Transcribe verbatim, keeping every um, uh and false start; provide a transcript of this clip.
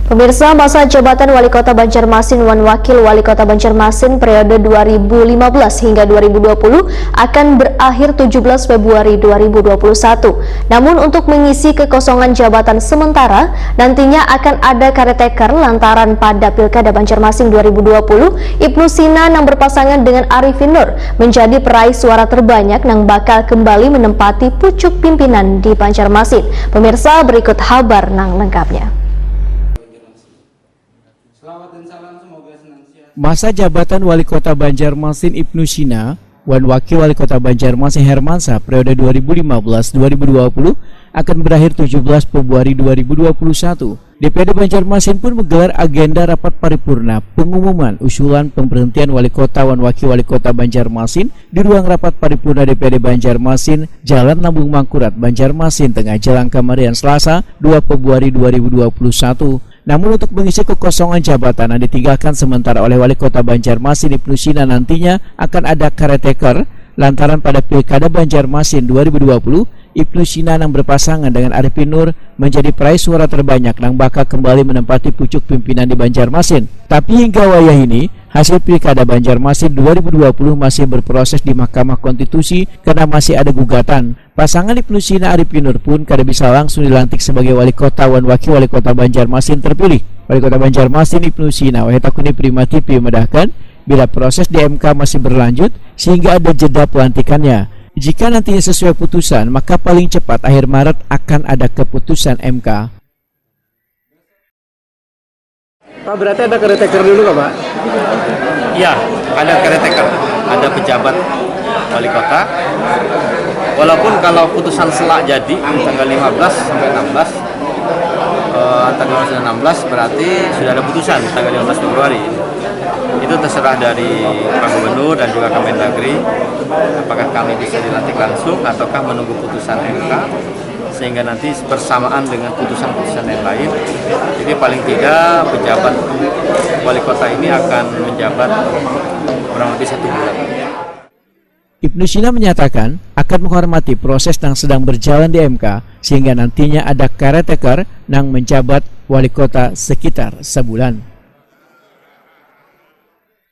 Pemirsa, masa jabatan Wali Kota Banjarmasin wan Wakil Wali Kota Banjarmasin periode dua ribu lima belas hingga dua ribu dua puluh akan berakhir tujuh belas Februari dua ribu dua puluh satu. Namun, untuk mengisi kekosongan jabatan sementara, nantinya akan ada caretaker lantaran pada Pilkada Banjarmasin dua ribu dua puluh, Ibnu Sina yang berpasangan dengan Arifin Nur menjadi peraih suara terbanyak yang bakal kembali menempati pucuk pimpinan di Banjarmasin. Pemirsa, berikut habar yang lengkapnya. Masa jabatan Wali Kota Banjarmasin Ibnu Sina wan Wakil Wali Kota Banjarmasin Hermansa periode dua ribu lima belas dua ribu dua puluh akan berakhir tujuh belas Februari dua ribu dua puluh satu. D P D Banjarmasin pun menggelar agenda rapat paripurna pengumuman usulan pemberhentian Wali Kota wan Wakil Wali Kota Banjarmasin di ruang rapat paripurna D P D Banjarmasin, Jalan Lambung Mangkurat, Banjarmasin Tengah, Jalan Kamarian, Selasa, dua Februari dua ribu dua puluh satu. Namun, untuk mengisi kekosongan jabatan yang ditinggalkan sementara oleh Wali Kota Banjarmasin Ibnu Sina, nantinya akan ada caretaker lantaran pada Pilkada Banjarmasin dua ribu dua puluh, Ibnu Sina yang berpasangan dengan Arifin Nur menjadi peraih suara terbanyak yang bakal kembali menempati pucuk pimpinan di Banjarmasin. Tapi hingga wayah ini, hasil Pilkada Banjarmasin dua ribu dua puluh masih berproses di Mahkamah Konstitusi karena masih ada gugatan. Pasangan Ibnu Sina Arifin Nur pun kada bisa langsung dilantik sebagai Wali Kota wan Wakil Wali Kota Banjarmasin terpilih. Wali Kota Banjarmasin Ibnu Sina wahai takuni Prima T V madahkan, bila proses di M K masih berlanjut sehingga ada jeda pelantikannya. Jika nantinya sesuai putusan, maka paling cepat akhir Maret akan ada keputusan M K. Pak, berarti ada caretaker dulu kah, Pak? Iya, ada caretaker, ada pejabat wali kota. Walaupun kalau putusan selak jadi tanggal lima belas sampai enam belas, eh, tanggal enam belas berarti sudah ada putusan tanggal lima belas Februari. Itu terserah dari Pak Gubernur dan juga Kemendagri, apakah kami bisa dilantik langsung ataukah menunggu putusan M K, sehingga nanti bersamaan dengan putusan-putusan yang lain. Jadi paling tidak pejabat wali kota ini akan menjabat kurang lebih satu bulan. Ibnu Sina menyatakan akan menghormati proses yang sedang berjalan di M K sehingga nantinya ada caretaker yang menjabat wali kota sekitar sebulan.